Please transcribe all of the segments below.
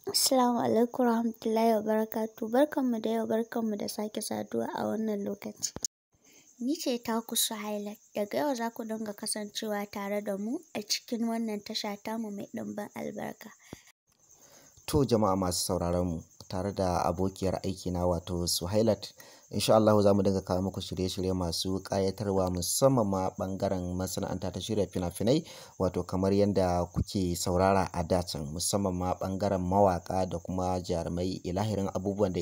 Assalamu alaikum warahmatullahi wabarakatuh. Barkanmu da yau, barkanmu da sake saduwa a wannan lokaci. Ni ce taku Suhailat. Daga yau za ku dinga kasancewa tare da mu a cikin wannan tasha tamu mai ɗimbin albarka. To jama'a masu sauraron mu tare da abokiyar aikina wato Suhailat, insha Allahu za mu dinga kawo muku shirye-shirye masu ƙayatarwa, musamman ma ɓangaren masana'anta ta shirya fina-finai, wato kamar yadda kuke saurara a da can, musamman ma ɓangaren mawaƙa da kuma jarumai, ilahirin abubuwan da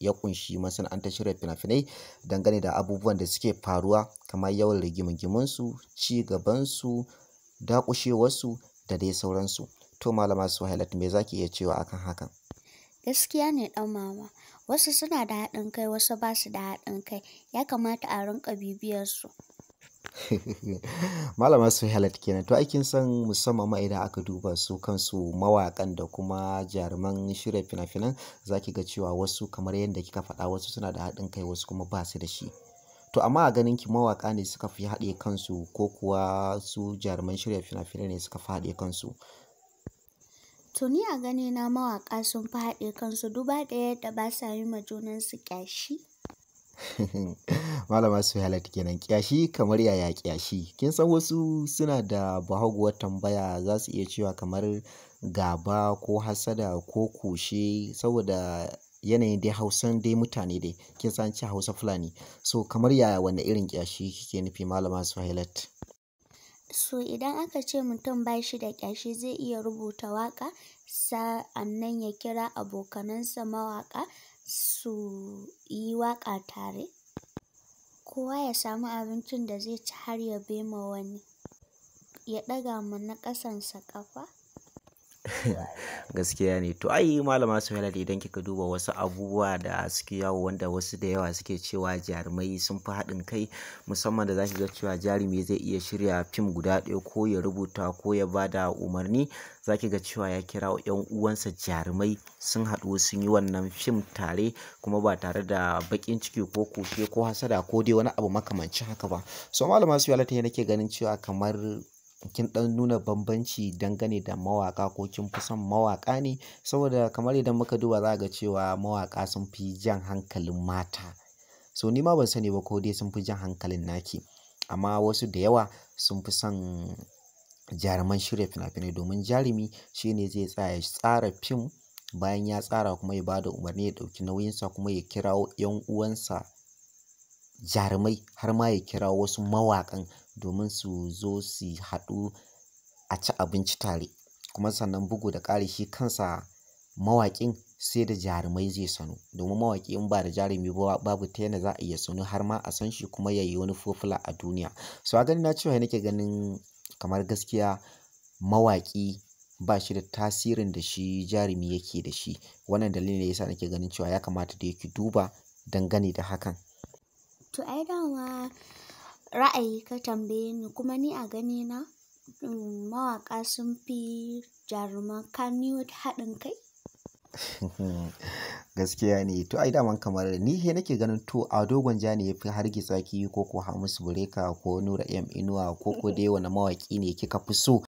ya ƙunshi masana'antar shirya fina-finai dangane da abubuwan da suke faruwa kamar yawan rigingimunsu, ci gabansu, daƙushewarsu da dai sauransu. To Malama Suhailat, me za ki iya cewa akan hakan? Gaskiya ne ɗan mama. Wasu suna da haɗin kai, wasu ba su da haɗin kai. Ya kamata a rinƙa bibiyar su. Malama Suhailat kenan. To ai kin san musamman ma idan aka duba su kansu mawaƙan da kuma jaruman shirya fina-finan, za ki ga cewa wasu, kamar yadda kika faɗa, wasu suna da haɗin kai, wasu kuma ba su da shi. To amma a ganin ki, mawaƙa ne suka fi haɗe kansu ko kuwa su jaruman shirya fina-finai ne suka fi haɗe kansu? To ni a ganina mawaƙa sun fi haɗe kansu, duba da yadda ba sa yi ma junansu ƙyashi. Malama Suhailat kenan. Ƙyashi kamar yaya ƙyashi? Kin san wasu suna da bahaguwar tambaya, za su iya cewa kamar gaba ko hassada ko kushe, saboda yanayin dai Hausan dai mutane dai. Kin san an ce Hausa Fulani. So kamar yaya, wane irin ƙyashi kike nufi, Malama Suhailat? So idan aka ce mutum ba shi da ƙyashi, zai iya rubuta waƙa, sa'annan ya kira abokanansa mawaƙa su yi waƙa tare. Kowa ya samu abincin da zai ci har ya bai ma wani, ya ɗaga ma na ƙasansa ƙafa. Gaskiya ne. To ai Malama Suhailat, idan kika duba wasu abubuwa da suke yawo, wanda wasu da yawa suke cewa jarumai sun fi haɗin kai, musamman da za ki ga cewa jarumi zai iya shirya fim guda ɗaya, ko ya rubuta ko ya ba da umarni, za ki ga cewa ya kira 'yan uwansa jarumai sun haɗu sun yi wannan fim tare, kuma ba tare da baƙin ciki ko kushe ko hassada ko dai wani abu makamancin haka ba. So Malama Suhailat, ne nake ganin cewa kamar kin ɗan nuna bambanci dangane da mawaƙa, ko kin fi son mawaƙa ne? Saboda kamar idan muka duba, za a ga cewa mawaƙa sun fi jan hankalin mata. So ni ma ban sani ba ko dai sun fi jan hankalin naki. Amma wasu da yawa sun fi son jaruman shirya fina-finai, domin jarumi shine zai tsaya ya tsara fim, bayan ya tsara kuma ya ba da umarni, ya ɗauki nauyinsa, kuma ya kirawo 'yan uwansa jarumai, har ma ya kirawo wasu mawaƙan domin su zo su haɗu a ci abinci tare. Kuma sannan bugu da ƙari, shi kansa mawaƙin sai da jarumai zai sanu. Domin mawaƙi in ba da jarumi ba, babu ta yanda za a iya sanu har ma a san shi kuma ya yi wani popular a duniya. So a ganina cewa nake ganin kamar gaskiya mawaƙi ba shi da tasirin da shi jarumi yake da shi. Wannan dalilin ne yasa nake ganin cewa ya kamata dai ki duba dangane da hakan. To ai dama ra'ayi ka tambaye ni, kuma ni a ganina mawaƙa sun fi jaruman Kannywood haɗin kai. Gaskiya ne. To ai daman kamar ni he nake ganin, to Ado Gwanja ne yafi hargitsa ki, ko ko Hamisu Breaker ko Nura M Inuwa, ko ko dai wane mawaƙi ne kika fi so?